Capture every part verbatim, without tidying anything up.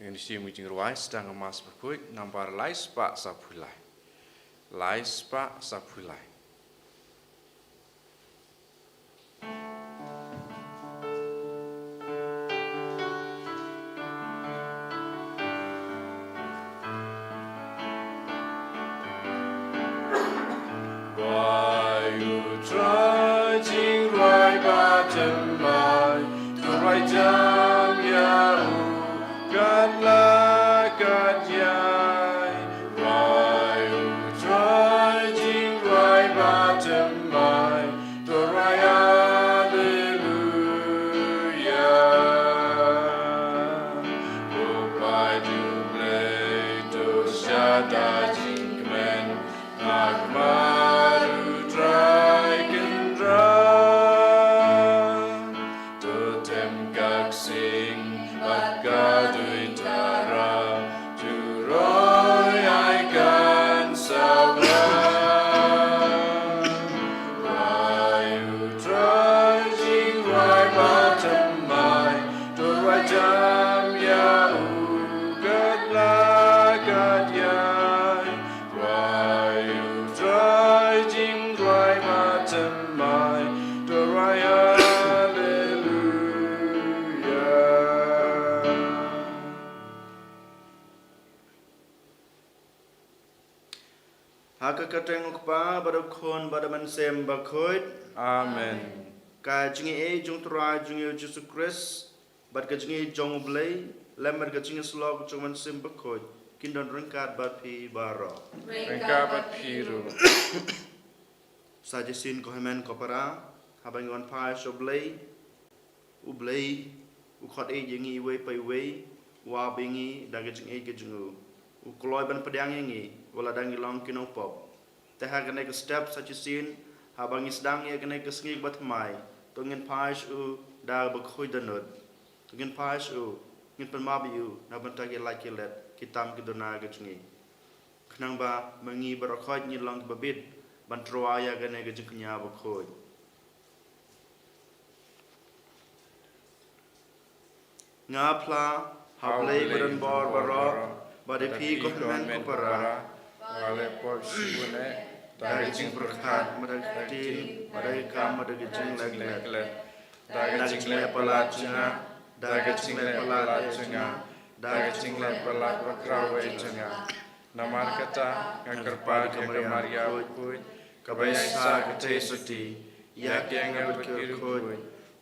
Ngin shim ka jingrwai sdang ka Mass Bakhuid nambar lai spah saphew lai. Lai spah saphew lai. Wai u Trai jingrwai ba thymmai, to rwai jam ïa u katba la katba. Wai u Trai jingrwai ba thymmai, to rwai Alleluia. Ko paid U Blei, to sha da jingkmen, ha khmat U Trai Kynrad. To them ka ksing bad ka duitara, to roi ai kan sawa. Wai u Trai jingrwai ba thymmai, to rwai jam ïa u katba la katba. Wai u Trai jingrwai ba thymmai, to rwai Alleluia. Ha ka kyrteng U Kpa bad U Khun bad U Mynsiem Bakhuid. Amen. Ka jingïeit jong U Trai jong ngi U Jisu Khrist, bad ka jingïeit jong U Blei, lem bad ka jingïasyllok jong U Mynsiem Bakhuid, kin don ryngkat bad phi baroh. Ryngkat bad phi ruh. Sa shisien ko hynmen ko para, haba ngi wan phai sha U Blei, U Blei u khot ïeit ïa ngi iwei pa iwei, u ap ïa ngi da ka jingïeit ka jong u. U kloi ban pdiang ïa ngi, wat la dang ngi long ki nongpop. Te ha kane ka step sa shisien, haba ngi sdang ïa kane ka sngi kaba thymmai, to ngin phai sha u da kaba khuid da nud. To ngin phai sha u, ngin pan map ïa u na ka bynta ki lait ki let, ki tam ki duna ki jong ngi, khnang ba ma ngi baroh khoit ngin long kiba bit ban tyrwa ïa kane ka jingkñia bakhuid. Nga phla ha U Blei badonbor baroh, bad ïa phi ko hynmen ko para, nga la pop shibun eh, da ka jingpyrkhat, bad da ka ktien, bad da ka kam, bad da ka jingleh, da ka jingleh palat jong nga, da ka jingleh palat jong nga, da ka jingleh palat bakhraw jong nga. Namar kata nga kyrpad ïa ka Maria bakhuid, kaba ïaisah ka theisotti ïa ki angel bad ki riewkhuid,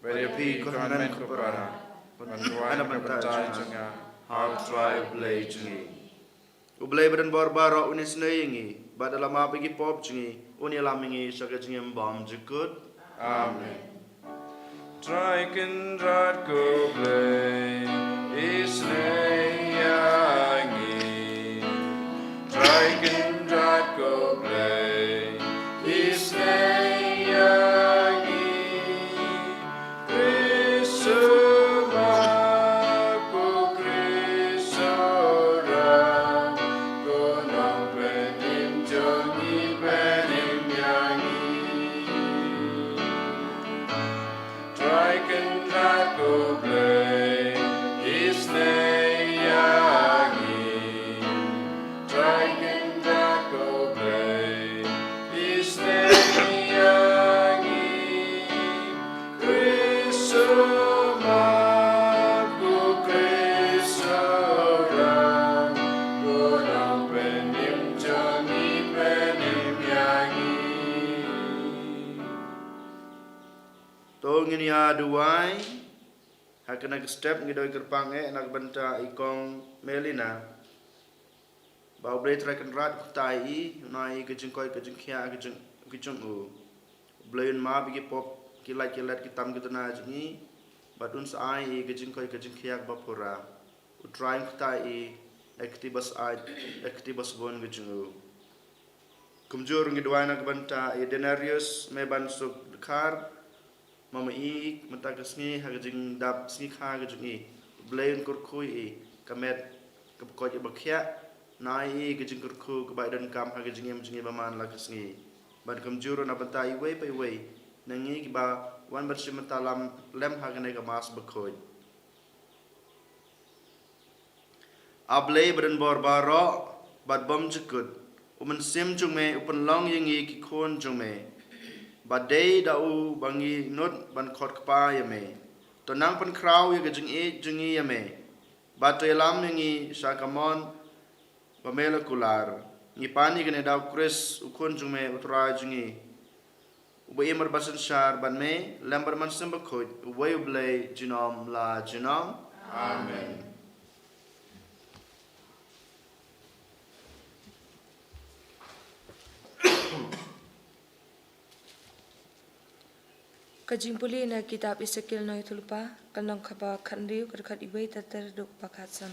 bad ïa phi ko hynmen ko para, ban duwai na ka bynta jong nga ha U Trai U Blei jong ngi. U Blei badonbor baroh un isynei ïa ngi, bad da la map ïa ki pop jong ngi, un ïalam ïa ngi sha ka jingim bymjukut. Amen. Trai Kynrad ko Blei, isynei ïa ngi. Trai Kynrad ko Blei, isynei ïa ngi. Khrist u map, ko Khrist u rang, ko Nongpynim jong ngi, pynim ïa ngi. Trai Kynrad ko Blei, isynei ïa ngi. Trai Kynrad ko Blei, isynei ïa ngi. Khrist u map, ko Khrist u rang, ko Nongpynim jong ngi, pynim ïa ngi. To ngin ïa duwai. Ha kane ka step ngi dei kyrpang eh na ka bynta i Kong Melina, ba U Blei Trai Kynrad un kyrkhu ïa i, un ai i ka jingkoit ka jingkhiah ka jong, ka jong u. U Blei un map ïa ki pop, ki lait ki let, ki tam ki duna jong i, bad un sa ai i ka jingkoit ka jingkhiah kaba pura. U Trai un kyrkhu ïa i da ka kti ba syaid, da ka kti ba sbun ka jong u. Kumjuh ruh ngi duwai na ka bynta i Denarius Mebansuk Dkhar, mama i mynta ka sngi ha ka jingdap sngi kha ka jong i. U Blei un kyrkhu ïa i, ka met kaba koit kaba khiah, un ai i ka jingkyrkhu kaba ai donkam ha ka jingim jong i ba man la ka sngi. Bad kumjuh ruh na ka bynta iwei pa iwei na ngi kiba wan ban shim bynta lem ha kane ka Mass bakhuid. A Blei ba don bor baroh bad bymjukut, u Mynsiem jong me u pynlong ïa ngi ki khun jong me. Ba dei da u ba ngi nud ban khot kpa ïa me. To nang pynkhraw ïa ka jingïeit jong ngi ïa me. Ba to ïalam ïa ngi sha ka mon ba me la kular. Ngi pan ïa kane da u Khrist u Khun jong me u Trai jong ngi. Uba im bad synshar bad me lem bad Mynsiem Bakhuid, uwei u Blei junom la junom. Amen. Ka jingpule na kitab Esekiel nongïathuhlypa, ka lynnong kaba khathynriew, ka dkhot iwei ter ter haduh ba khatsan.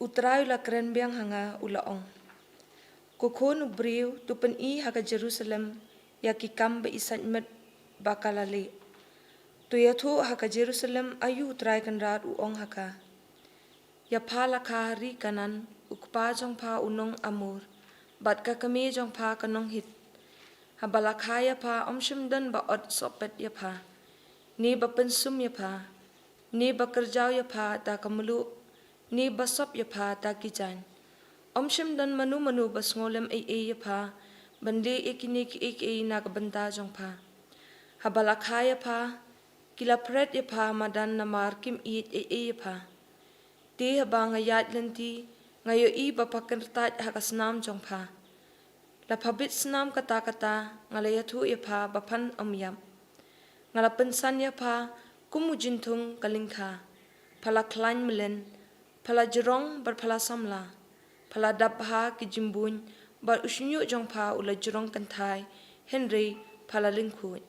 U Trai u la kren biang ha nga, u la ong: Ko khun u briew, to pyni ha ka Jerusalem ïa ki kam ba i sait met ba ka la leh. To ïathuh ha ka Jerusalem aïu U Trai Kynrad u ong ha ka. Ïa pha la kha ha ri Kanaan, u kpa jong pha u nong Amor, bad ka kmie jong pha ka nong Hit. Haba la kha ïa pha, ym shym don ba ot sohpet ïa pha, ne ba pynsum ïa pha, ne ba kyrjaw ïa pha da ka mluh, ne ba sop ïa pha da ki jaiñ. Ym shym don mano mano ba sngewlem ei ei ïa pha, ban leh ïa kine kiei kiei na ka bynta jong pha. Haba la kha ïa pha, ki la phred ïa pha madan namar kim ïeit ei ei ïa pha. Te haba nga ïaid lynti, nga ïohi ba pha kyntait ha ka snam jong pha. La pha bit snam katta katta, nga la ïathuh ïa pha ba phan ym ïap. Nga la pynsan ïa pha kum u jynthung ka lyngkha. Pha la khlaiñ mlien, pha la jrong bad pha la samla. Pha la dap bha ki jingbuiñ bad u shñiuh jong pha u la jrong kynthai, hynrei pha la lyngkhuid.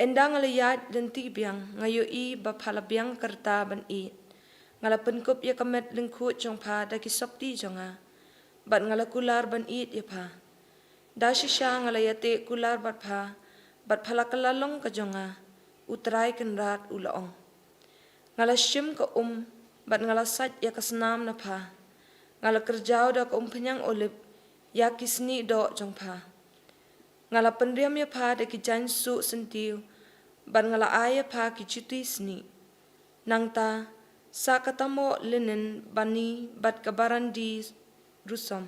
Ynda nga la ïaid lynti biang, nga ïohi ba pha la biang ka rta ban ïeit. Nga la pynkup ïa ka met lyngkhuid jong pha da ki sopti jong nga, bad nga la kular ban ïeit ïa pha. Da shisha nga la ïateh kular bad pha, bad pha la kylla long ka jong nga, U Trai Kynrad u la ong. Nga la shim ka um, bad nga la sait ïa ka snam na pha. Nga la kyrjaw da ka umphniang olib ïa ki snieh doh jong pha. Nga la pynriam ïa pha da ki jaiñ suh syntiew, bad nga la ai ïa pha ki juti snieh. Nangta, sa ka tamoh linen bani bad ka barandi rusom.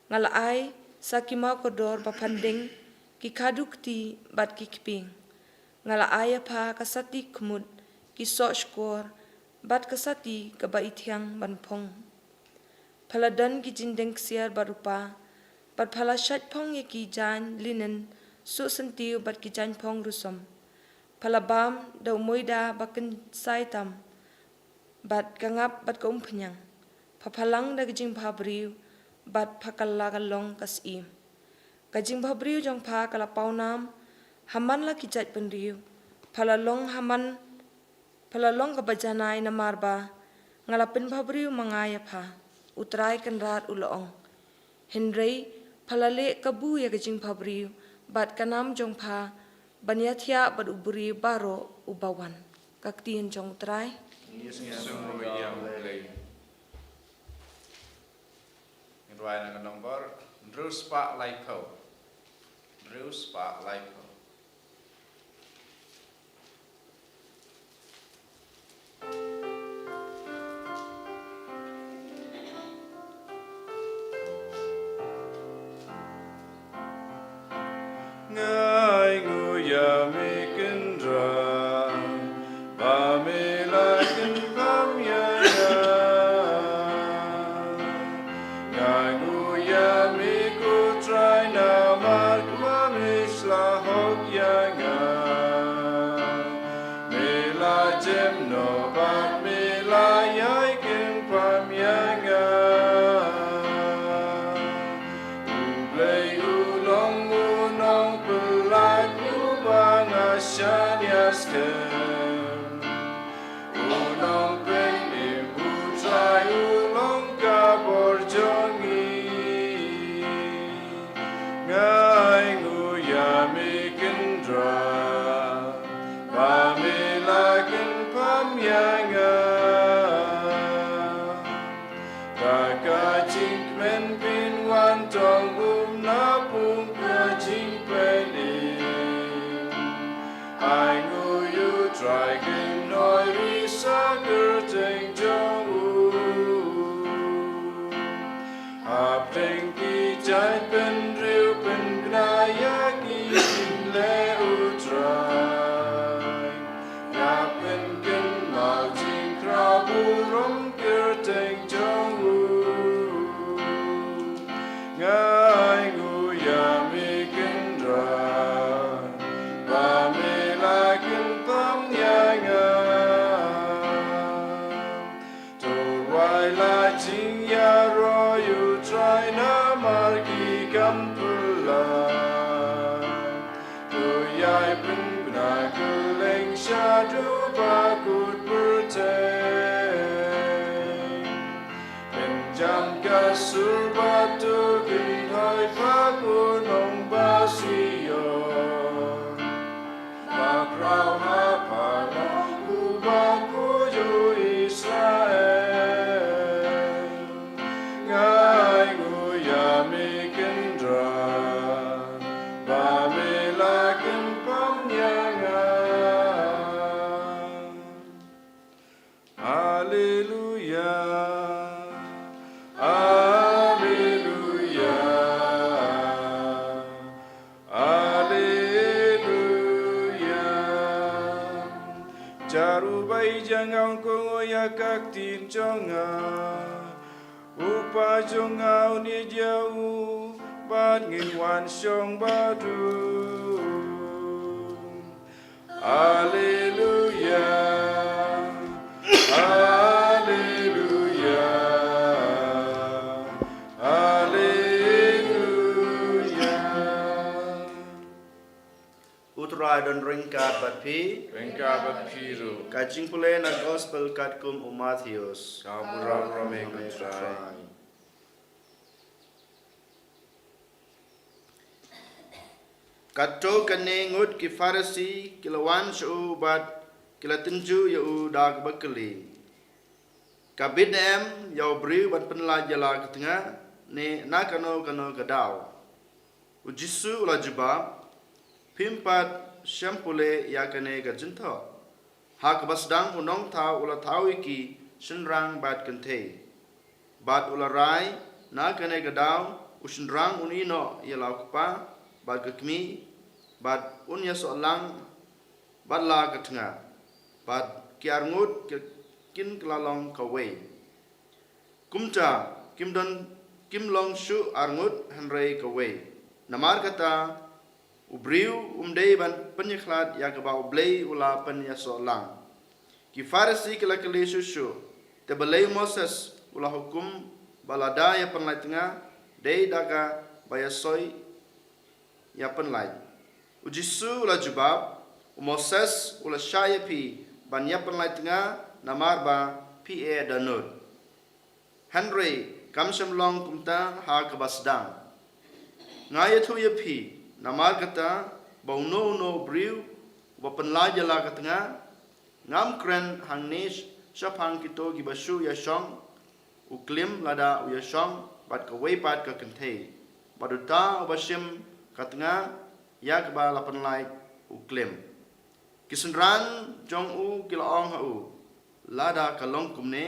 Nga la ai sa ki maw kordor ba phan deng, ki khadu kti bad ki kpieng. Nga la ai ïa pha ka sati khmut, ki soh shkor, bad ka sati kaba i thiang ban phong. Pha la don ki jingdeng ksiar bad rupa, bad pha la shait phong ïa ki jaiñ linen suh syntiew bad ki jaiñ phong rusom. Pha la bam da u muida ba kynsai tam, bad ka ngap bad ka umphniang. Pha phalang da ka jingbhabriew, bad pha kylla ka long ka syiem. Ka jingbhabriew jong pha ka la pawnam ha man la ki jaitbynriew. Pha la long ha man, pha la long kaba janai namar ba nga la pynbhabriew ma nga ïa pha, U Trai Kynrad u la ong. Hynrei pha la leh kabu ïa ka jingbhabriew bad ka nam jong pha ban ïathiah bad u briew baroh uba wan. Ka ktien jong U Trai. Ngi sngew ïa U Blei. Ngi rwai na ka nombor hynriew spah laiphew. Hynriew spah laiphew. Nga ainguh ïa me Kynrad, ba me la kynpham ïa nga. Nga ainguh ïa me ko Trai namar ba me sla hok ïa nga. Me la jem noh bad me la ïai kynpham ïa nga. U Blei u long u nongpyllait uba nga shaniah skhem. U nongpynim, U Trai u long ka bor jong ngi. Nga ainguh ïa me Kynrad, ba me la kynpham ïa nga. Da ka jingkmen phin wan tong um na pung ka jingpynim. Ainguh ïa U Trai, kynnoh ri sa kyrteng Teng ki jait pynriew pynbna ïa ki, kin leh U Trai. Ïa pynkynmaw jingkhraw burom kyrteng jong u. Nga ai nguh ïa me Kynrad, ba me la kyrpang ïa nga. To wai la jingïaroh ïa U Trai namar ki kam pynlait. To ïai pynbna kylleng shaduh ba kut pyrthei. Pynjam ka sur bad to kynthoi bad u nongbah Zion. Ba khraw ha pha long u bakhuid u Israel. Nga ai nguh ïa me Kynrad, ba me la kyrpang ïa nga. Haleluya. Haleluya. Haleluya. Jar u bai jong nga un kohnguh ïa ka ktien jong nga. U Kpa jong nga un ïeit ïa u, bad ngin wan shong bad u. Haleluya. Haleluya. Haleluya. U Trai don ryngkat bad phi. Ryngkat bad phi ruh. Ka jingpule na gospel katkum u Mathaios. Ka burom ïa me ko Trai. Katto katne ngut ki Pharisi ki la wan sha u bad ki la tynjuh ïa u da kaba kylli, ka bit ne em ïa u briew ban pynlait ïa la ka tnga ne na kano kano ka daw? U Jisu u la jubab, phim pat shym pule ïa kane ka jingthoh. Ha kaba sdang u nongthaw u la thaw ïa ki shynrang bad kynthei. Bad u la rai, na kane ka daw u shynrang un ïehnoh ïa la u kpa bad ka kmie, bad un ïasoh lang bad la ka tnga, bad ki arngut ki-, kin kylla long kawei. Kumta, kim don, kim long shuh arngut hynrei kawei. Namar kata, u briew um dei ban pynïakhlad ïa kaba U Blei u la pynïasoh lang. Ki Pharisi ki la kylli shuh shuh, te balei u Moses u la hukum ba lada ïa pynlait tnga, dei da kaba ïasoh ïa pynlait? U Jisu u la jubab, u Moses u la shah ïa phi ban ïa pynlait tnga namar ba phi eh da nud. Hynrei kam shym long kumta ha kaba sdang. Nga ïathuh ïa phi, namar kata, ba uno uno u briew uba pynlait ïa la ka tnga, ngam kren hangne sh-, shaphang kito kiba shu ïashong u klim lada u ïashong bad kawei pat ka kynthei, bad uta uba shim ka tnga ïa kaba la pynlait u klim. Ki synran jong u ki la ong ha u, lada ka long kumne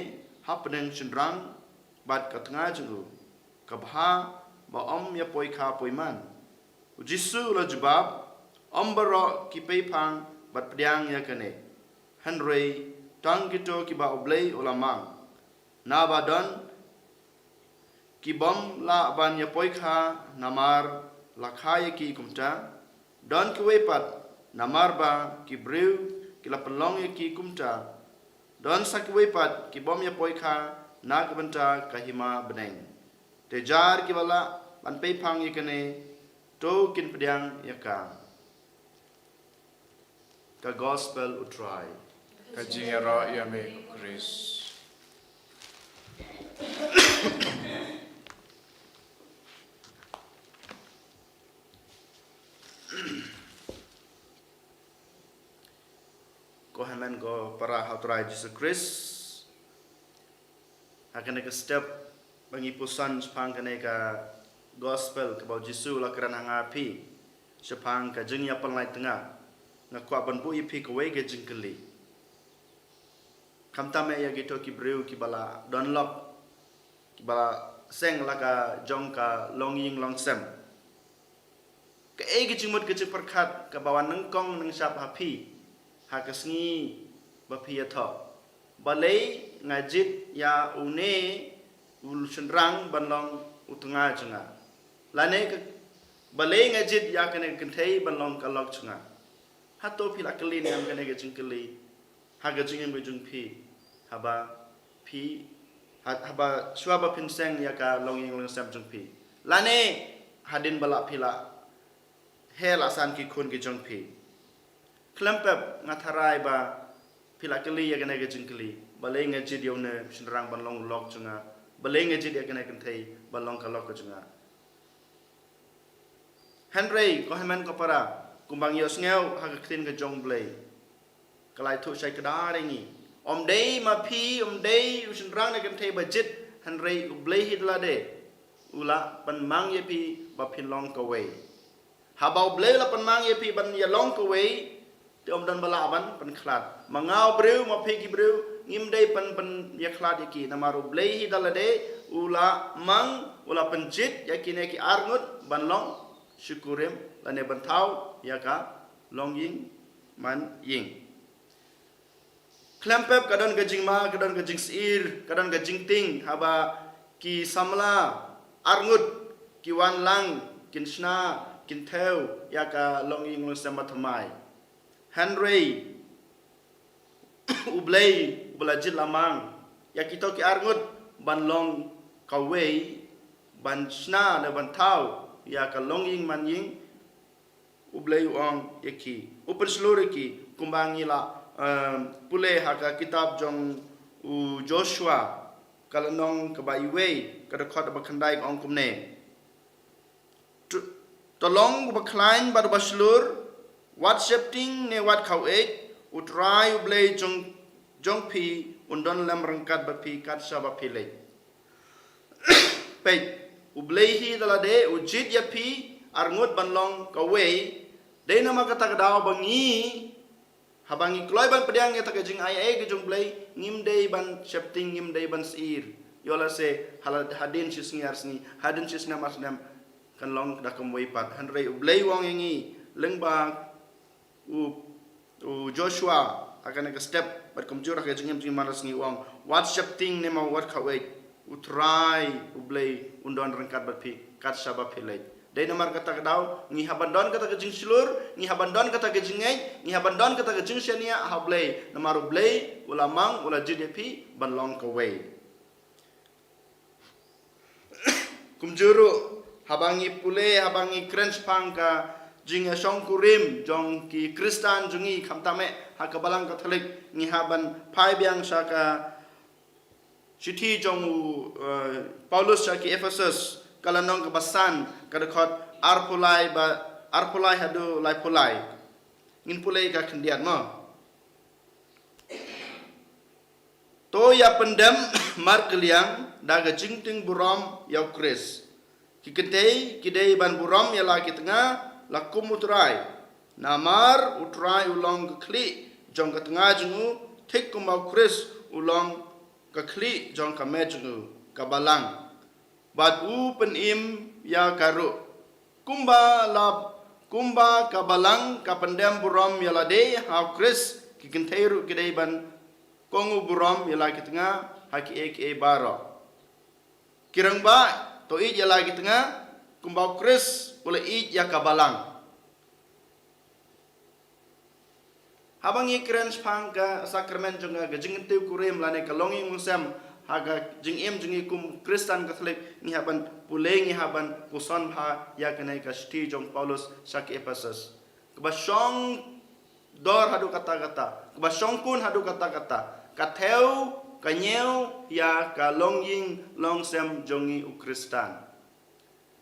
hapdeng shynrang bad ka tnga jong u, ka bha ba ym ïa poi kha poi man. U Jisu u la jubab, ym baroh ki peiphang bad pdiang ïa kane, hynrei tang kito kiba U Blei u la mang. Naba don ki bym lah ban ïa poi kha namar la kha ïa ki kumta. Don kiwei pat namar ba ki briew ki la pynlong ïa ki kumta. Don sa kiwei pat ki bym ïa poi kha na ka bynta ka hima bneng. Te jar kiba lah ban peiphang ïa kane, to kin pdiang ïa ka. Ka gospel U Trai. Ka jingïaroh ïa me ko Khrist. Ko hynmen ko para ha U Trai Jisu Khrist. Ha kane ka step ba ngi puson shaphang kane ka gospel kaba U Jisu u la kren ha nga phi, shaphang ka jingïapynlait tnga, nga kwah ban buh ïa phi kawei ka jingkylli. Khamtam eh ïa kito ki briew kiba la don lok, ba seng la ka jong ka longïing longsem. Kaei ka jingmut ka jingpyrkhat kaba wan nyngkong nyngshap ha phi ha ka sngi ba phi ïathoh? Balei nga jied ïa une u shynrang ban long u tnga jong nga? Lane ka, balei nga jied ïa kane ka kynthei ban long ka lok jong nga? Hato phi la kylli ne em kane ka jingkylli ha ka jingim ka jong phi, haba phi, ha-, haba shuwa ba phin seng ïa ka longïing longsem jong phi, lane hadien ba la phi la heh la san ki khun ki jong phi? Khlem pep, nga tharai ba phi la kylli ïa kane ka jingkylli: balei nga jied ïa une u shynrang ban long u lok jong nga? Balei nga jied ïa kane ka kynthei ban long ka lok ka jong nga? Hynrei ko hynmen ko para, kumba ngi ïohsngew ha ka ktien ka jong U Blei, ka la ïathuh shai kdar ïa ngi: ym dei ma phi, ym dei u shynrang ne kynthei ba jied, hynrei U Blei hi da lade u la pynmang ïa phi ba phin long kawei. Haba U Blei u la pynmang ïa phi ban ïa long kawei, te ym don ba lah ban pynkhlad. Ma nga u briew, ma phi ki briew, ngim dei ban pynïakhlad ïa ki, namar U Blei hi da lade u la mang, u la pynjied ïa kine ki arngut ban long shikurim lane ban thaw ïa ka longïing manïing. Khlem pep, ka don ka jingma, ka don ka jingsyier, ka don ka jingtieng haba ki samla arngut ki wan lang, kin shna, kin thew ïa ka longïing longsem ba thymmai. Hynrei U Blei uba la jied la mang ïa kito ki arngut ban long kawei, ban shna ne ban thaw ïa ka longïing manïing, U Blei u ong ïa ki, u pynshlur ïa ki, kumba ngi la, em, pule ha ka kitab jong u Joshua, ka lynnong kaba wei, ka dkhot ba khyndai, ka ong kumne: To, to long uba khlaiñ bad uba shlur, wat sheptieng ne wat khaw-eit, U Trai U Blei jong, jong phi un don lem ryngkat bad phi kat shaba phi leit. Peit, U Blei hi da lade u jied ïa phi arngut ban long kawei. Dei namar kata ka daw ba ngi, haba ngi kloi ban pdiang ïa kata ka jingai ei ka jong U Blei, ngim dei ban sheptieng, ngim dei ban syier. Ïoh lehse ha la, hadien shi sngi ar sngi, hadien shi snem ar snem, kan long da kumwei pat. Hynrei U Blei u ong ïa ngi lyngba u, u Joshua ha kane ka step, bad kumjuh ha ka jingim jingman la sngi, u ong: wat sheptieng ne mo wat khaw-eit, U Trai U Blei un don ryngkat bad phi kat shaba phi leit. Dei namar kata ka daw ngi hap ban don kata ka jingshlur, ngi hap ban don kata ka jingngeit, ngi hap ban don kata ka jingshaniah ha U Blei, namar U Blei u la mang, u la jied ïa phi ban long kawei. Kumjuh ruh, haba ngi pule, haba ngi kren shaphang ka jingïashongkurim jong ki Khristan jong ngi, khamtam eh ha ka Balang Katholik, ngi hap ban phai biang sha ka shithi jong u, eh, Paulus sha ki Ephesus, ka lynnong kaba san, ka dkhot arphew lai bad, arphew lai haduh laiphew lai. Ngin pule ka khyndiat mo. To ïa pyndem markylliang da ka jingtieng burom ïa U Khrist. Ki kynthei ki dei ban burom ïa la ki tnga la kum U Trai. Namar U Trai u long ka khlieh jong ka tnga jong u, thik kumba U Khrist u long ka khlieh jong ka met jong u, ka Balang, bad u pynim ïa ka ruh. Kumba la, kumba ka Balang ka pyndem burom ïa lade ha U Khrist, ki kynthei ruh ki dei ban kohnguh burom ïa la ki tnga ha kiei kiei baroh. Ki rangbah, to ïeit ïa la ki tnga kumba U Khrist u la ïeit ïa ka Balang. Haba ngi kren shaphang ka sakramen jong ka jingkyntiew kurim lane ka longïing longsem ha ka jingim jong ngi kum Khristan Katholik, ngi hap ban pule, ngi hap ban puson bha ïa kane ka shithi jong Paulus sha ki Ephesus, kaba shong dor haduh katta katta, kaba shongkun haduh katta katta, ka thew, ka ñiew ïa ka longïing longsem jong ngi u Khristan.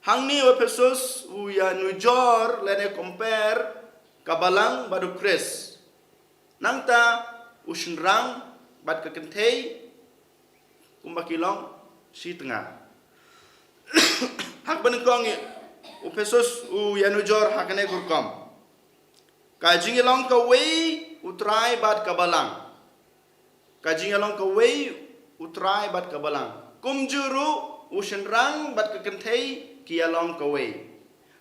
Hangne u Ephesus u ïanujor lane compare ka Balang bad U Khrist. Nangta u shynrang bad ka kynthei kumba ki long shi tnga. Ha kaba nyngkong, u Ephesus u ïanujor ha kane ka rukom: ka jingïalong kawei U Trai bad ka Balang. Ka jingïalong kawei U Trai bad ka Balang. Kumjuh ruh U shynrang bad ka kynthei ki ïalong kawei.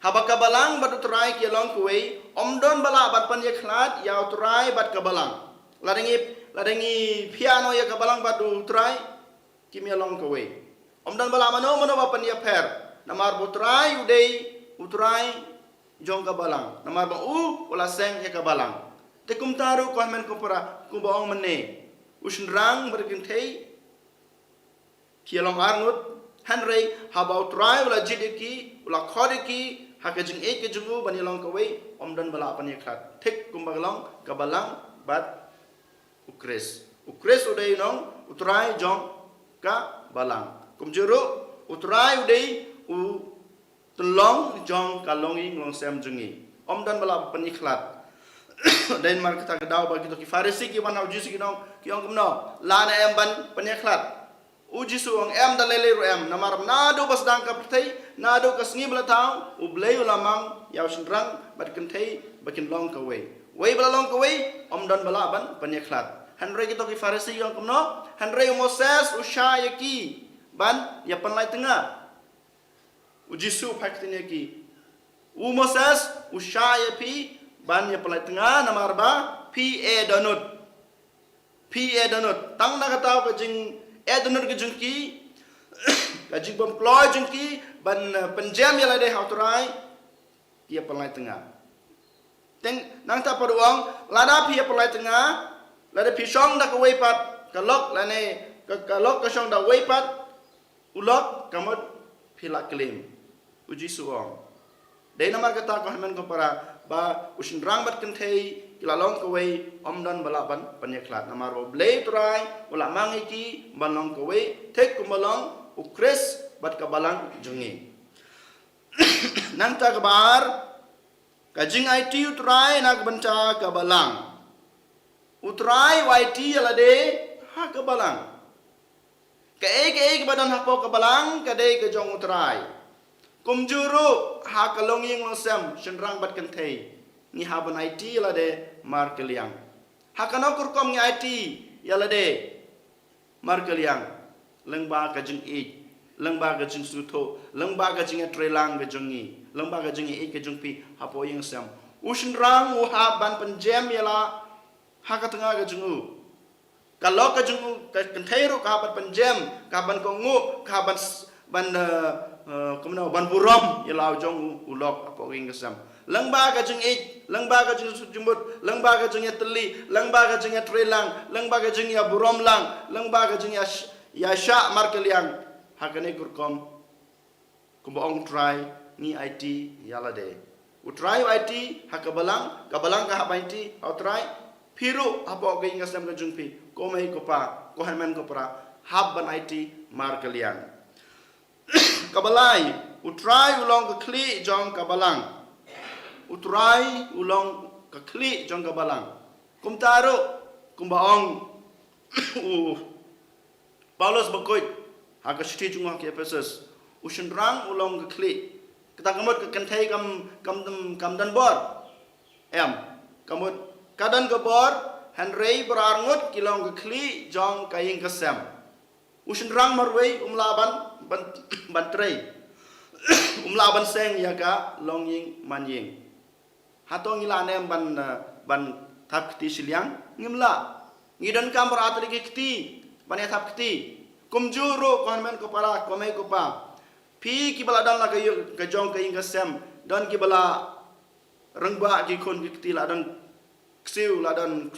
Haba ka balang bad U Trai ki ïalong kawei, ym don ba lah ban pynïakhlad ïa U Trai bad ka balang. Lada ngi, lada ngi phiah noh ïa ka balang bad U Trai, kim ïalong kawei. Ym don ba lah mano mano ba pynïapher. Namar ba U Trai u dei U Trai jong ka balang. Namar ba u u la seng ïa ka balang. Te kumta ruh ko hynmen ko para, kumba ong mynne, u shynrang bad ka kynthei ki ïalong arngut, hynrei haba U Trai u la jied ïa ki, u la khot ïa ki ha ka jingïeit ka jong u ban ïalong kawei, ym don ba lah pynïakhlad. Thik kumba ka long ka balang bad U Khrist. U Khrist u dei u nong U Trai jong ka balang. Kumjuh ruh U Trai u dei u tyllong jong ka longïing longsem jong ngi. Ym don ba lah pynïakhlad. Dei namar kata ka daw ba kito ki Pharisi ki wan ha U Jisu ki ong, ki ong kumno, lah ne em ban pynïakhlad? U Jisu u ong em, da lei lei ruh em, namar naduh ba sdang ka pyrthei, naduh ka sngi ba la thaw, U Blei u la mang ïa u shynrang bad kynthei ba kin long kawei. Wei ba la long kawei, ym don ba lah ban pynïakhlad. Hynrei kito ki Pharisi ki ong kumno, hynrei u Moses u shah ïa ki ban ïa pynlait tnga. U Jisu u phai ktien ïa ki. U Moses u shah ïa phi ban ïa pynlait tnga namar ba phi eh dohnud. Phi eh dohnud. Tang na kata ka jingeh dohnud ka jong ki, ka jingbymkloi jong ki ban, eh, pynjem ïa lade ha U Trai, ki ïa pynlait tnga. Te nangta pat u ong, lada phi ïa pynlait tnga, lada phi shong da kawei pat ka lok, lane ka, ka lok ka shong da uwei pat u lok, ka mut phi la klim. U Jisu u ong. Dei namar kata ko hynmen ko para, ba u shynrang bad kynthei ki la long kawei, ym don ba lah ban pynïakhlad. Namar ba U Blei U Trai u la mang ïa ki ban long kawei, thik kumba long U Khrist bad ka balang jong ngi. Nangta kaba ar, ka jingaiti U Trai na ka bynta ka balang. U Trai u aiti ïa lade ha ka balang. Kaei kaei kaba don hapoh ka balang ka dei ka jong U Trai. Kumjuh ruh ha ka longïing longsem, shynrang bad kynthei, ngi hap ban aiti ïa lade markylliang. Ha kano ka rukom ngi aiti ïa lade markylliang? Lyngba ka jingïeit, lyngba ka jingsngewthuh, lyngba ka jingïatreilang ka jong ngi, lyngba ka jingïeit ka jong phi hapoh ïing sem. U shynrang u hap ban pynjem ïa la ha ka tnga ka jong u. Ka lok ka jong u, ka kynthei ruh ka hap ban pynjem, ka hap ban kohnguh, ka hap ban s-, ban, eh, eh, kumno, ban burom ïa la u jong u, u lok hapoh ka ïing ka sem. Lyngba ka jingïeit, lyngba ka jingsuk jingmut, lyngba ka jingïatylli, lyngba ka jingïatreilang, lyngba ka jingïaburom lang, lyngba ka jingïa sh-, ïashah markylliang. Ha kane ka rukom, kumba ong U Trai, ngi aiti ïa lade. U Trai u aiti ha ka balang, ka balang ka hap aiti ha U Trai. Phi ruh hapoh ka ïing ka sem ka jong phi, ko mei ko pa, ko hynmen ko para, hap ban aiti markylliang. Kaba lai, U Trai u long ka khlieh jong ka balang. U Trai u long ka khlieh jong ka balang. Kumta ruh, kumba ong u Paulus bakhuid ha ka shithi jong u ha ki Ephesus, u shynrang u long ka khlieh. Kata ka mut ka kynthei kam, kam, kam don bor? Em. Ka mut ka don ka bor, hynrei baroh arngut ki long ka khlieh jong ka ïing ka sem. U shynrang marwei um lah ban, ban, ban trei. Um lah ban seng ïa ka longïing manïing. Hato ngi lah ne em ban, eh, ban thap kti shiliang? Ngim lah. Ngi donkam baroh artylli ki kti ban ïa thap kti. Kumjuh ruh ko hynmen ko para, ko mei ko pa, phi kiba la don la ka ïing, ka jong ka ïing ka sem, don kiba la rangbah ki khun ki kti, la don ksiew, la don,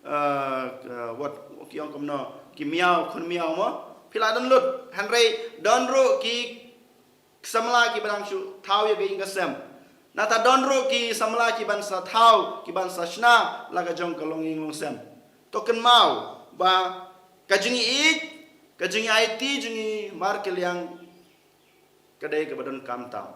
eh, eh, wat ki ong kumno, ki miaw, khun miaw mo. Phi la don lut. Hynrei don ruh ki samla kiba dang shu thaw ïa ka ïing ka sem. Nangta don ruh ki samla kiban sa thaw, kiban sa shna la ka jong ka longïing longsem. To kynmaw ba ka jingïeit, ka jingïaiti jong ngi markylliang ka dei kaba donkam tam.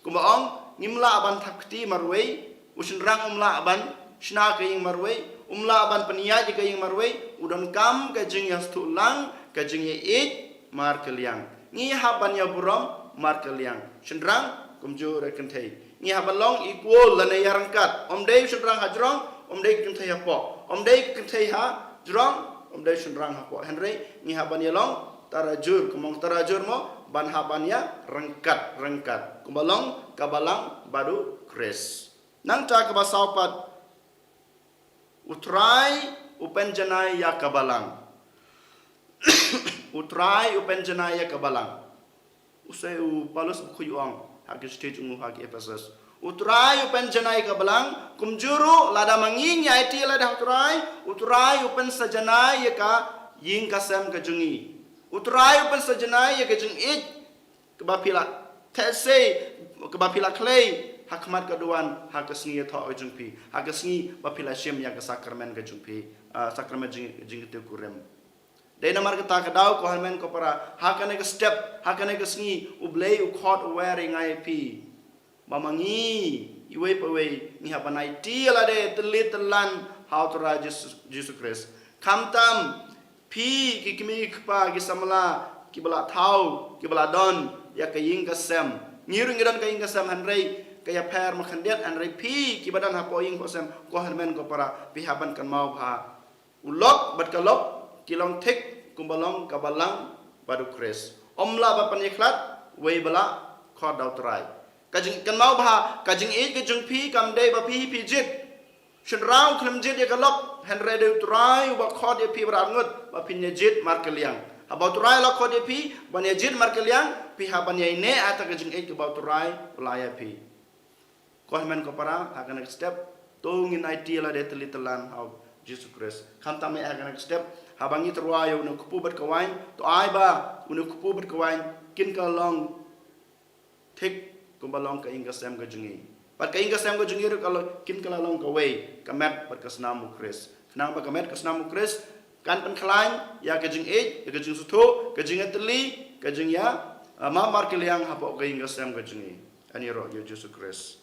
Kumba ong, ngim lah ban thap kti marwei, u shynrang um lah ban shna ka ïing marwei, um lah ban pynïaid ka ïing marwei, u donkam ka jingïasngewthuh lang, ka jingïaieit markylliang. Ngi hap ban ïaburom markylliang. Shynrang kumjuh ruh kynthei. Ngi hap ban long equal lane ïaryngkat. Ym dei u shynrang hajrong, ym dei kynthei hapoh. Ym dei kynthei hajrong, ym dei shynrang hapoh. Hynrei ngi hap ban ïalong tarajur, kumba ong tarajur mo, ban hap ban ïa ryngkat ryngkat kumba long ka balang bad u Khrist. Nangta kaba saw pat, U Trai u pynjanai ïa ka balang. U Trai u pynjanai ïa ka balang. U sei u Paulus u khuid ong ha ki shithi jong u ha ki Ephesus. U Trai u pynjanai ïa ka balang, kumjuh ruh lada ma ngi ngi aiti ïalade ha U Trai, U Trai u pynsajanai ïa ka ïing ka sem ka jong ngi. U Trai u pynsajanai ïa ka jingïeit kaba phi la theh sei, kaba phi la khlei ha khmat ka duwan ha ka sngi ïathoh ka jong phi, ha ka sngi ba phi la shim ïa ka sakramen ka jong phi, ah, sakramen jing, jingkyntu kurim. Dei namar kata ka daw, ko hynmen ko para, ha kane ka step, ha kane ka sngi, U Blei u khot u wer ïa nga ïa phi ba ma ngi iwei pa iwei ngi hap ban aiti ïalade tylli tyllan ha U Trai Jisu, Jisu Khrist. Khamtam phi ki kmie ki kpa ki samla kiba la thaw kiba la don ïa ka ïing ka sem, ngi ruh ngi don ka ïing ka sem, hynrei ka ïapher ma khyndiat, hynrei phi kiba don hapoh ïing hapoh sem, ko hynmen ko para, phi hap ban kynmaw bha. U lok bad ka lok ki long thik kumba long ka balang bad u Khrist. Ym lah ban pynïakhlad wei ba la khot da U Trai. Ka jing, kynmaw bha, ka jingïeit ka jong phi kam dei ba phi phi jied. Shynrang u khlem jied ïa ka lok, hynrei dei U Trai uba khot ïa phi ba rad ngut ba phin ïa jied markylliang. Haba U Trai u la khot ïa phi ban ïa jied markylliang, phi hap ban ïaineh ha kata ka jingïeit kaba U Trai u la ai ïa phi. Ko hynmen ko para, ha kane ka step, to ngin aiti ïalade tylli tyllan ha U Jisu Khrist. Khamtam eh ha kane ka step, haba ngi tyrwa ïa une u kpu bad ka waiñ, to ai ba une u kpu bad ka waiñ kin ka long thik kumba long ka ïing ka sem ka jong ngi. Bad ka ïing ka sem ka jong ngi ruh ka long, kin ka la long kawei, ka met bad ka snam u Khrist. Khnang ba ka met ka snam u Khrist kan pynkhlaiñ ïa ka jingïeit, ïa ka jingsngewthuh, ka jingïatylli, ka jingïa, ah, map markylliang hapoh ka ïing ka sem ka jong ngi. Ani roh ïa U Jisu Khrist.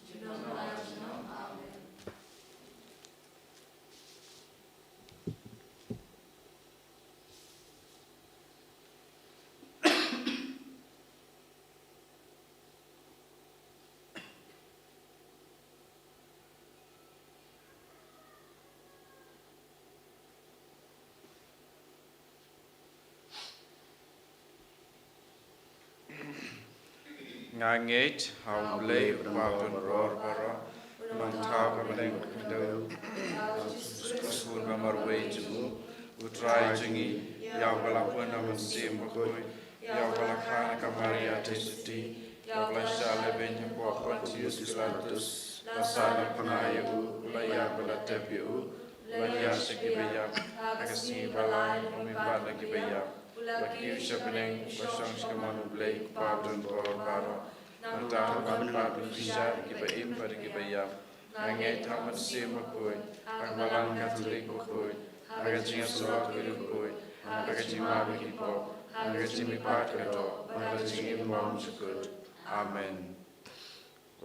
Nga ngeit ha U Blei U Kpa badonbor baroh, U Nongthaw ka bneng bad ka khyndew, ha U Jisu Khrist U Khun ba marwei jong U, U Trai jong ngi, ïa uba la pun na u Mynsiem Bakhuid, ïa uba la kha na ka Maria Theisotti, ïa uba la shah lehbeiñ hapoh Pontius Pilatus, la sahnarphna ïa u, la ïap bad la tep ïa u, la ïaid sha kiba ïap, ha ka sngi ba lai u la mihpat na kiba ïap, u la kiew sha bneng, u la shong sha ka mon U Blei U Kpa badonbor baroh. Nangta un wan ban pynbishar ïa kiba im bad ïa kiba ïap. Nga ngeit ha U Mynsiem Bakhuid, ha ka Balang Katholik bakhuid, ha ka jingïasyllok bakhuid, ha ka jingmap ïa ki pop, ha ka jingmihpat ka doh, bad ha ka jingim bymjukut. Amen.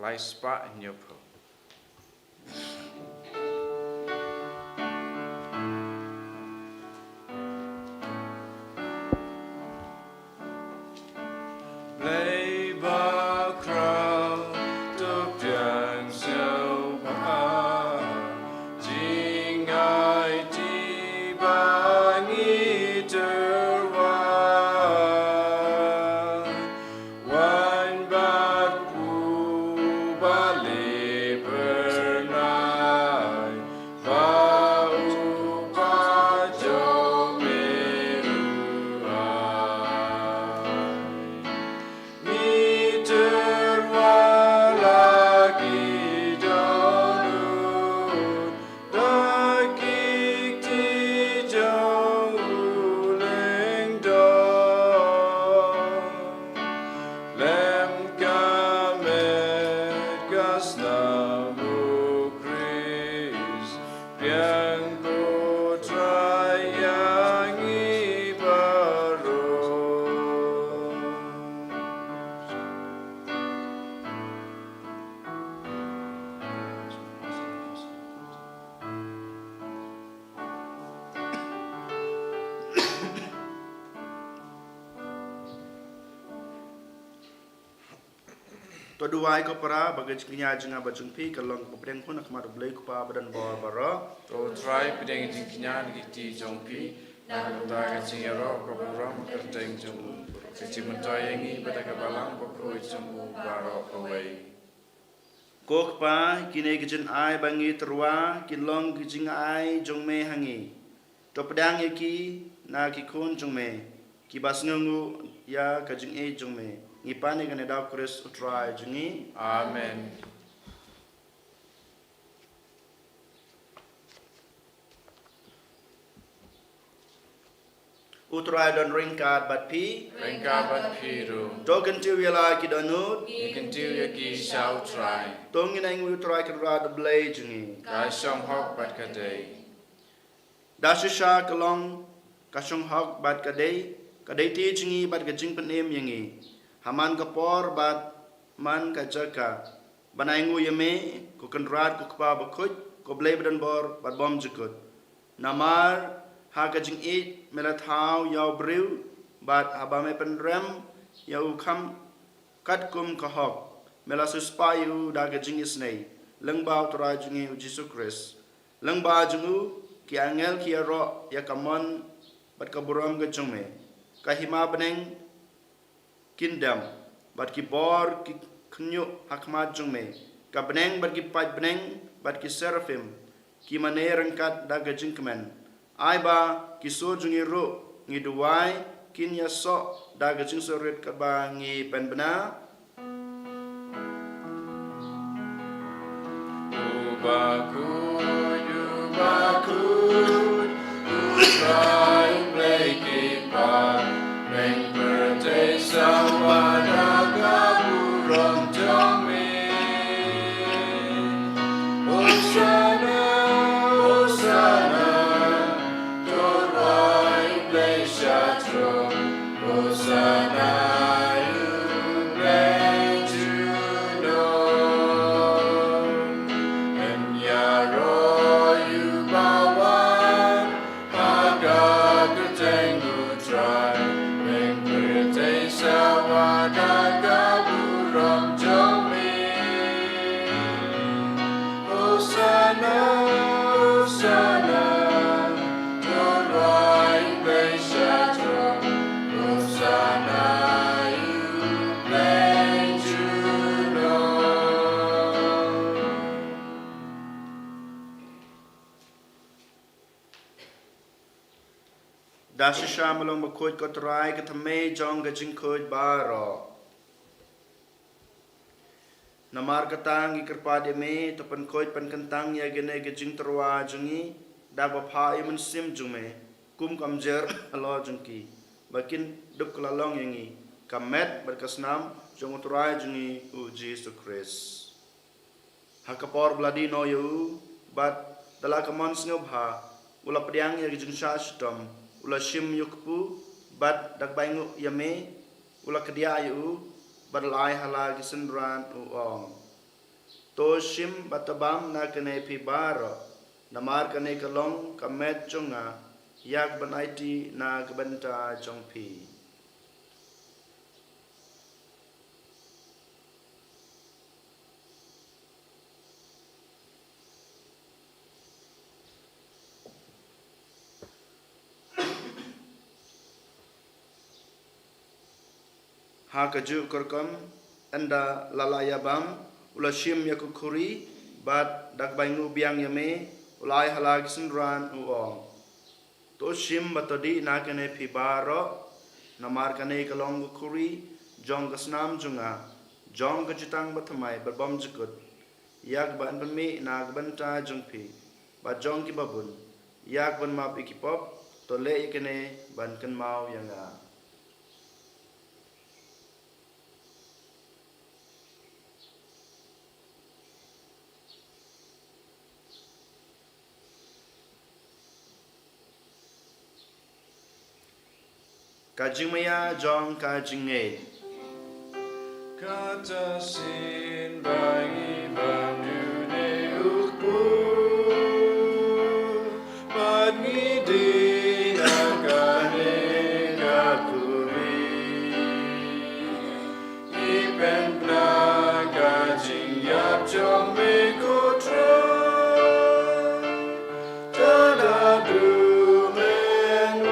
Lai spah hynñiew phew. Blei bakhraw, to pdiang sngewbha, jingaiti ba ngi tyrwa. Wan bad u Blei Phyrnai, ba u Kpa jong me ruh ai. Ngi tyrwa la ki dohnud, da ki kti jong u lyngdoh. Lem ka met ka snam u Khrist, pdiang ko Trai ïa ngi baroh. To duwai ko para, ba ka jingkñia jong nga bad jong phi kan long kaba pdeng hun ha khmat U Blei U Kpa badonbor baroh. To U Trai pdeng jingkñia na ki kti jong phi, na ka bynta ka jingïaroh ka burom kyrteng jong u. Ka jingmyntoi ïa ngi bad da ka balang bakhuid jong u baroh kawei. Ko Kpa, kine ki jingai ba ngi tyrwa kin long ki jingai jong me ha ngi. To pdiang ïa ki na ki khun jong me kiba sngewnguh ïa ka jingïeit jong me. Ngi pan ïa kane da u Khrist u Trai jong ngi. Amen. U Trai don ryngkat bad phi. Ryngkat bad phi ruh. To kyntiew ïa la ki dohnud. Ngi kyntiew ïa ki sha u Trai. To ngin ainguh ïa u Trai Kynrad u Blei jong ngi. Ka shong hok bad ka dei. Da shisha ka long ka shong hok bad ka dei, ka dei te jong ngi bad ka jingpynim ïa ngi ha man ka por bad man ka jaka, ban ainguh ïa me, ko Kynrad, ko Kpa bakhuid, ko Blei badonbor bad bymjukut. Namar ha ka jingïeit me la thaw ïa u briew, bad haba me pynrem ïa u kham katkum ka hok, me la siewspah ïa u da ka jingisynei lyngba u Trai jong ngi u Jisu Khrist. Lyngba jong u ki angel ki ïaroh ïa ka mon bad ka burom ka jong me. Ka hima bneng kin dem, bad ki bor ki khynñiuh ha khmat jong me. Ka bneng bad ki paid bneng bad ki seraphim ki mane ryngkat da ka jingkmen. Ai ba ki sur jong ngi ruh ngi duwai kin ïasoh da ka jingsurit katba ngi pynbna. U bakhuid, u bakhuid, u Trai Blei ki paidbah pyrthei, sawa da ka burom jong me. Hosanna, Hosanna, to Trai Blei sha throne. Hosanna, ïa u Blei junom. Yn ïaroh ïa uba wan ha ka kyrteng u Trai, bad pyrthei sawa da ka burom jong me. Hosanna, Hosanna, to Trai Blei sha throne. Hosanna, ïa u Blei junom. Da shisha me long bakhuid ko Trai, ka thymmei jong ka jingkhuid baroh. Namar kata ngi kyrpad ïa me, to pynkhuid pynkyntang ïa kine ki jingtyrwa jong ngi da kaba phah ïa u Mynsiem jong me, kum ka kumjuh halor jong ki, ba kin dup kylla long ïa ngi ka met bad ka snam jong u Trai jong ngi u Jisu Khrist. Ha ka por ba la die noh ïa u, bad da la ka mon sngewbha, u la pdiang ïa ka jingshah shitom, u la shim ïa u kpu, bad da kaba ainguh ïa me, u la kdiah ïa u, bad u la ai ha la ki synran, u ong: To shim bad to bam na kane phi baroh, namar kane ka long ka met jong nga, ïa kaban aiti na ka bynta jong phi. Ha kajuh ka rukom, ynda la la ïa bam, u la shim ïa ka khuri, bad da kaba ainguh biang ïa me, u la ai ha la ki synran, u ong: To shim bad to dih na kane phi baroh, namar kane ka long ka khuri jong ka snam jong nga, jong ka jutang bathymmai bad bymjukut, ïa kaban pynmih na ka bynta jong phi bad jong kiba bun, ïa kaban map ïa ki pop. To leh ïa kane ban kynmaw ïa nga. Ka jingmaïa jong ka jingngeit. Kata shisien ba ngi bam ïa une u kpu, bad ngi dih na kane ka khuri, ngi pynbna ka jingïap jong me ko Trai, da naduh mynwan.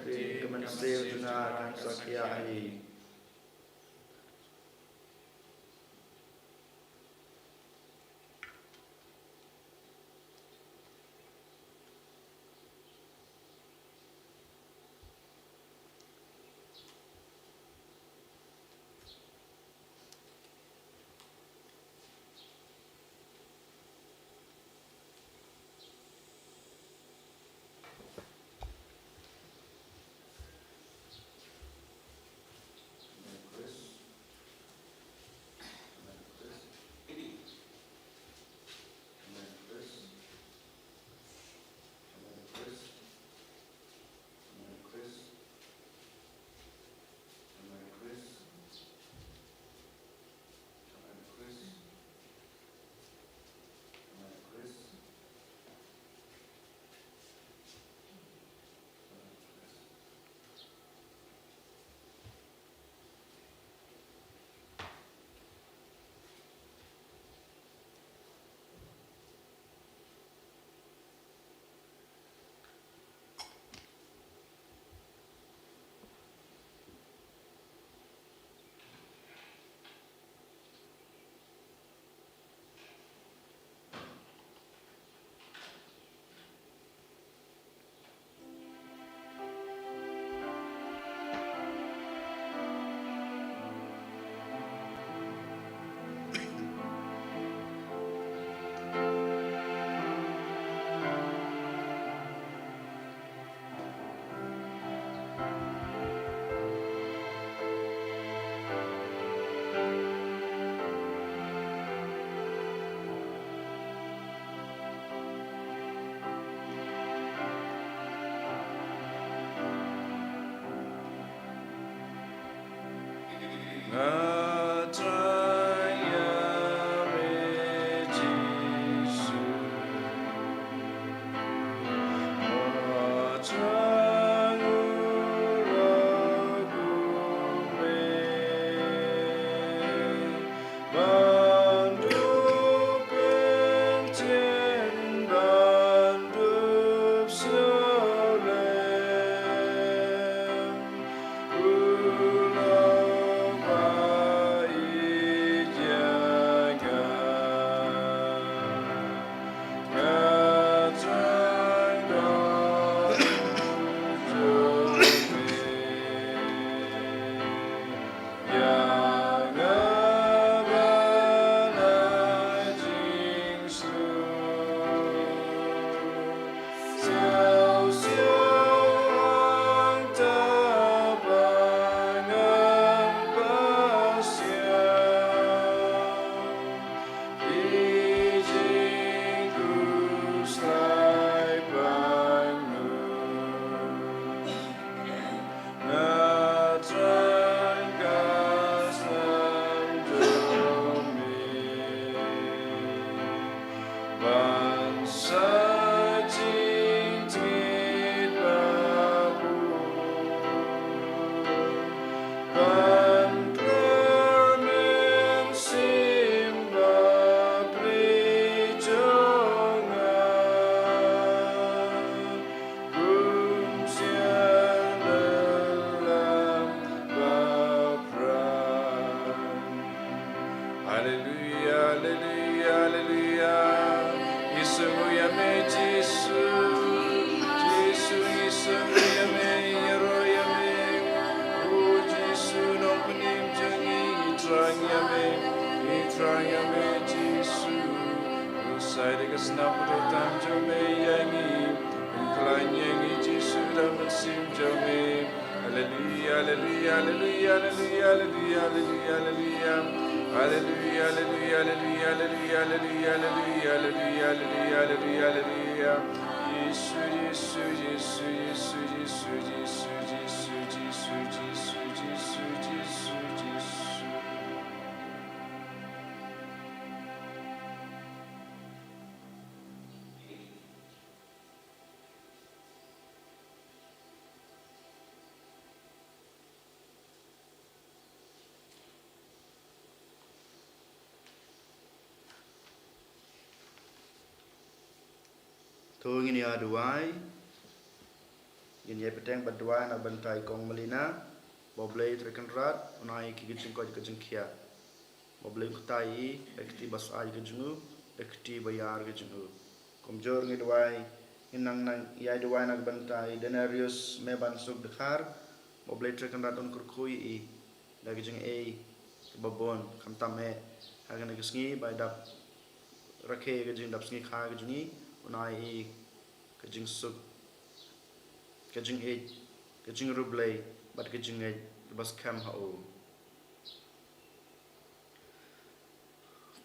ktien ka mynsiem jong nga kan sa khiah hi. Hallelujah, hallelujah, hallelujah, hallelujah, hallelujah, hallelujah. Hallelujah, hallelujah, hallelujah, hallelujah, hallelujah, hallelujah, hallelujah, hallelujah. Jisu, Jisu, Jisu, Jisu. To ngin ïa duwai. Ngin ïa bteng bad duwai na ka bynta i Kong Melina. Ba U Blei Trai Kynrad un ai ïa ki ka jingkoit ka jingkhiah. Ba U Blei un kyrkhu ïa i da ka kti ba sah ka jong u, da ka kti ba ïar ka jong u. Kumjuh ngi duwai, ngin nang nang ïa duwai na ka bynta i Denarius Meban Suk Dkhar. Ba U Blei Trai Kynrad un kyrkhu ïa i da ka jingaiei kaba bun, khamtam eh ha kane ka sngi ba i dap rakhe ka jingdap sngi kha ka jong i, un ai ïa i ka jingsuk, ka jingïeit, ka jingriewblei bad ka jingngeit kaba skhem ha u.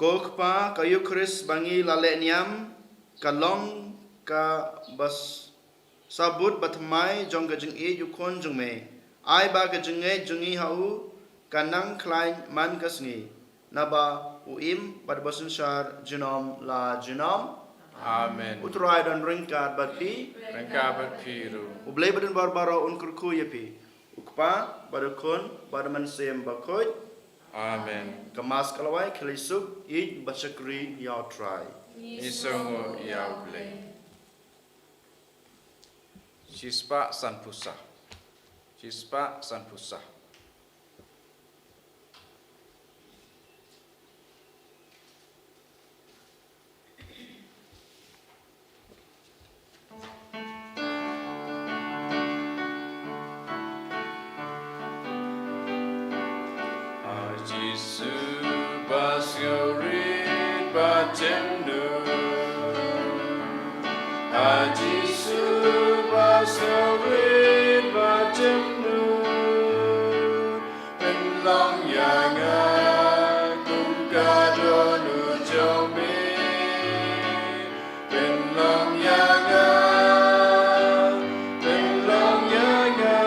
Ko Kpa, ka Eukharist ba ngi la leh niam ka long kaba s- sabut ba thymmai jong ka jingïeit u Khun jong me. Ai ba ka jingngeit jong ngi ha u ka nang khlaiñ man ka sngi, naba u im bad ba synshar junom la junom. Amen. U Trai don ryngkat bad phi. Ryngkat bad phi ruh. U Blei badonbor baroh un kyrkhu ïa phi, u Kpa bad u Khun bad u Mynsiem Bakhuid. Amen. Ka Mass ka la wai, khublei suk ïeit bad shakri ïa u Trai. Ngi sngewnguh ïa u Blei. Shispah sanphew saw. Shispah sanphew saw. A Jisu ba sngewrit ba jemnud. A Jisu ba sngewrit ba jemnud. Pynlong ïa nga kum ka dohnud jong me. Pynlong ïa nga, pynlong ïa nga,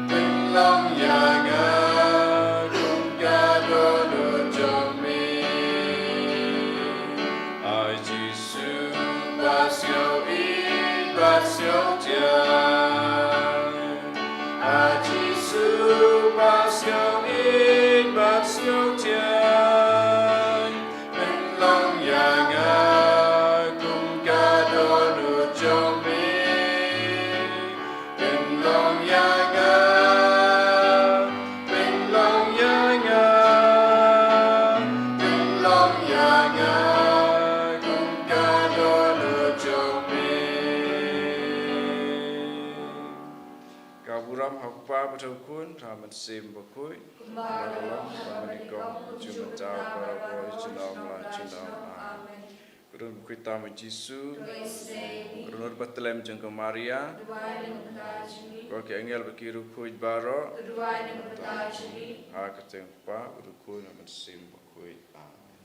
pynlong ïa nga kum ka dohnud jong me. Ai Jisu ba sngewbha, ba sngewbha. A Jisu ba sngewbha, ba sngewbha. Pynlong ïa nga kum ka dohnud jong me. Pynlong ïa nga, pynlong ïa nga, pynlong ïa nga kum ka dohnud jong me. Ka burom ha u Kpa bad ha u Khun bad ha u Mynsiem Bakhuid. Kumba ka long ha kaba nyngkong, mynta bad barabor, junom la junom. Amen. Ko Trai bakhuid tam, Jisu. Ko Trai ba tlem jong ka Maria. Ko ki angel bad ki riewkhuid baroh. Ha ka kyrteng u Kpa bad u Khun bad u Mynsiem Bakhuid. Amen.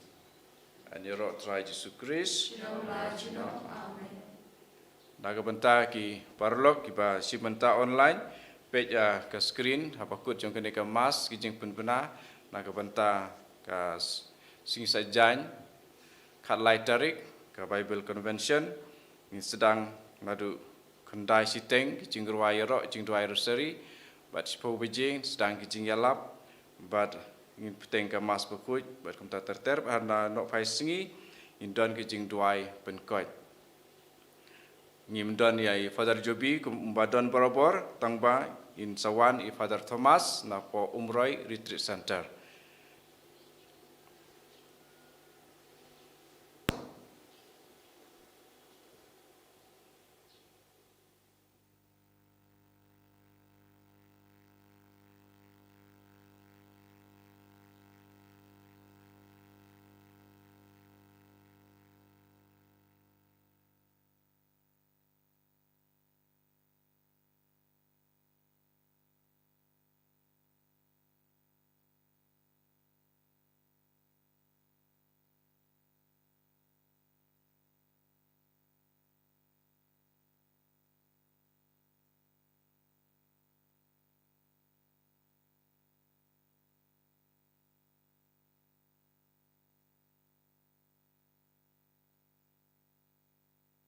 Ngan ïaroh Trai Jisu Khrist. Amen. Na ka bynta ki paralok kiba shim bynta online, peit ïa ka screen ha bakut jong kane ka Mass, ki jingpynbna na ka bynta ka s- sngi Saitjaiñ, khatlai tarik, ka Bible Convention. Ngin sdang naduh khyndai shiteng ki jingrwai ïaroh, jingduwai Rosary, bad shiphew baje sdang ki jingïalap, bad ngin bteng ka Mass bakhuid, bad kumta ter ter, bad ha ka nohphai sngi ngin don ki jingduwai pynkoit. Ngim don ïa i Father Jobi kumba don barabor, tangba in sa wan i Father Thomas na poh Umroi Retreat Center.